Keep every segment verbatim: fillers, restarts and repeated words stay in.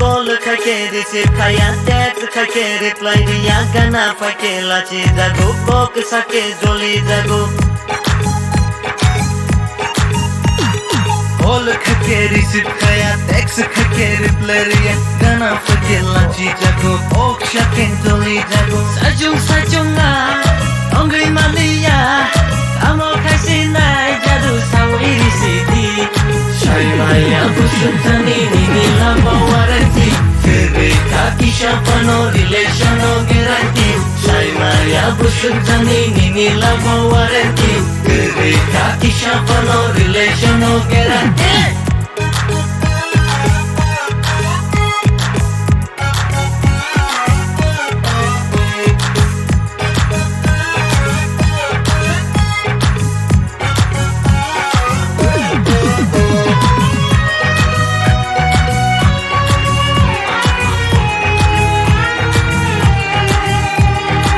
Call khaikhe receive khaya, text khaikhe reply riya, gana phaikhe lachi jago, kok sakhe joli jago. Call khaikhe receive khaya, text khaikhe reply riya, gana phaikhe lachi jago, kok sakhe joli jago. Sajung sajung na, ongwi maliya, amo khaisi nai jadu sawi risidi. Saimaya busuk jani nini lama warranty. Kwrwi kha kisa phano relation o guarantee. Saimaya busuk jani nini lama warranty. Kwrwi kha kisa phano relation o guarantee.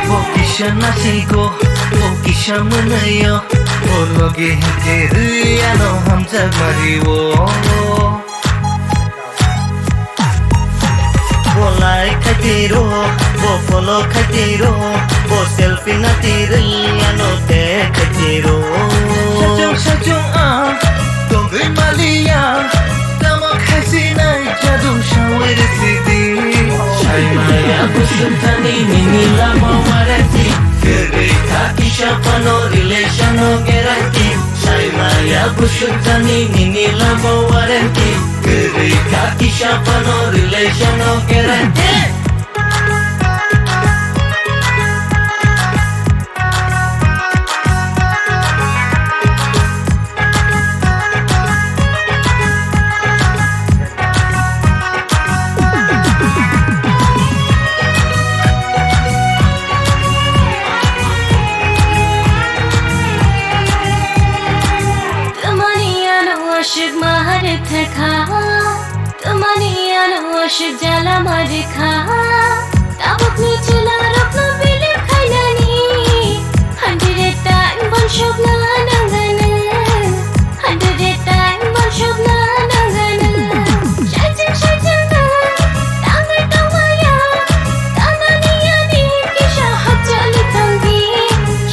Bo kisa nasigo, bo kisa mwnwiyo, bo logi hinkhe rwi ano hamjak mario. Bo like khaitiro, bo follow khaitiro, bo selfie natirwi ano tag khaitiro. Sajung sajung ang tongwi maliya, tamo khaisi nai jadu sawi risidi. Saimaya busuk jani nini lama warranty. Kwrwi kha kisa phano relation o guarantee. Saimaya busuk jani nini lama warranty. Kwrwi kha kisa phano relation o guarantee. Tamani ano ashik mahar thekha. Tamani ano ashik jala marikha. Tabukni chwla rokno believe khainani. Hundred time bonsokna nangani. Hundred time bonsokna nangani. Shaijang shaijang na, tangai tangmaya. Tamani ani kisa hachali tangdi.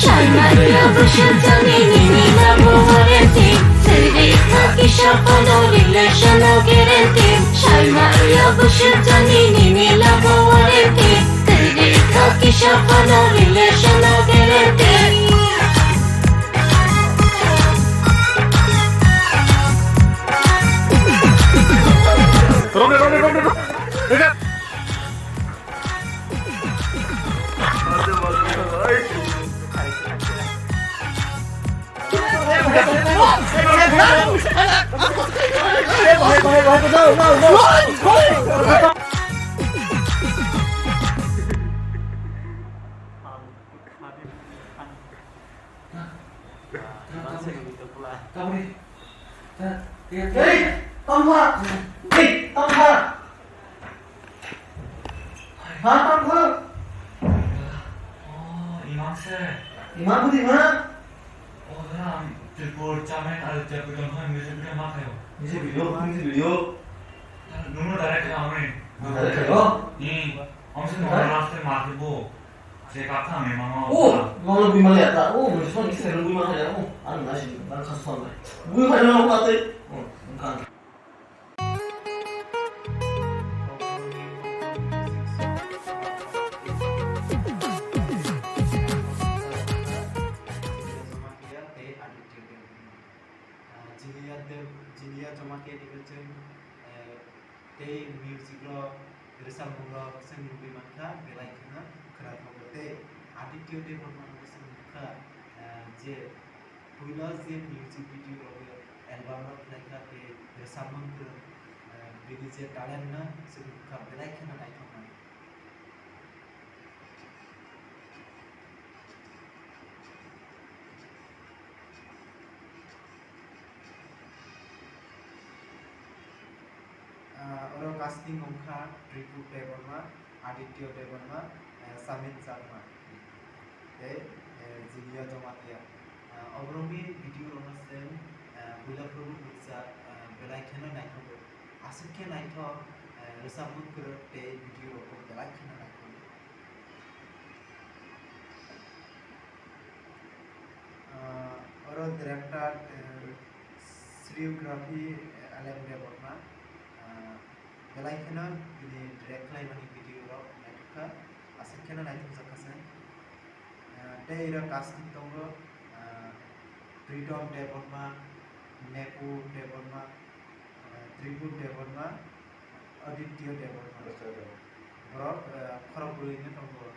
Shaimaya busuk jani nini lama warranty. Siri kha kisa phano relation o guarantee. Saimaya busuk jani nini lama warranty. Siri kha kisa phano relation o guarantee. Rone, rone, rone, rone. Ei, tongkha! Ei, tongkha! Ha, tongkha! Oh, imang se. Imang budi ma? Oh, ha, Tripur, Chamen, ar Jaipur, Jammu, music video ma khayo. Music video, music video. Nuno direct khayo amri. Direct khayo? Hmm. Amse no last time ma khe bo. Je kap thang ni mama. Oh, nono bui mali ata. Oh, mui song isi nang bui mali ata. Oh, ang nasi nang khas song. Bui mali nono ate. Oh, nang. Jiniya Dev, Jiniya Jamatia ni bichwng, eh, tei music rok, rwchapmung rok chwng nugwi mankha, belai kheno khwnathokgo tei Aditya Debbarma no chwng nukha, eh, je puila je music video rok, album rok khlaikha tei rwchapmung kwrwng, eh, bini je talent no chwng nukha, belai kheno naithoknai. Casting wngkha Tripur Debbarma, Aditya Debbarma, eh, Samin Chakma, tei, eh, Jiliya Jamatia. Eh, oborokni video rokno chwng, eh, puila phuru buijak, eh, belai kheno naithogo. Aswk khe naithok, eh, rwchapmung kwrwk tei video rokbo belai kheno naithok. Ah, oro director, eh, cinematography, eh, Alem Debbarma, ah, belai kheno bini direct khlaimani video rok naithok kha, aswk kheno naithok jak kha se. Ah, tei iro casting tongo, ah, Pritom Debbarma, Mepu Debbarma, ah, Tripur Debbarma, Aditya Debbarma. Acha, acha. Borok, eh, khorok bwrwino tongo.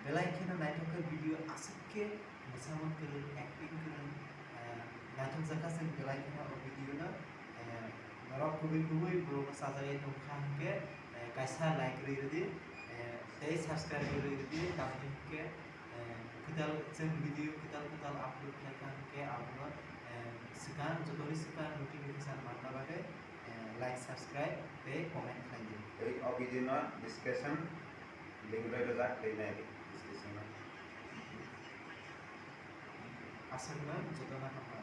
Belai kheno naithok khe video aswk khe mwsamung kwrwng, acting kwrwng, eh, naithok jak kha chwng belai kheno o video no, eh, norok kubui kubui borokno chajagwi tong kha hwnkhe, eh, kaisa like rwi rwdi, eh, tei subscribe rwi rwdi, tamni hwnkhe, eh, kwtal chwng video kwtal kwtal upload khlai kha hwnkhe abono, eh, swkang, jotoni swkang notification manna bagwi, eh, like, subscribe tei comment khlai di. Tei o video no description link rwi rwjak tei nai di description no. Aswkno jotono hambai.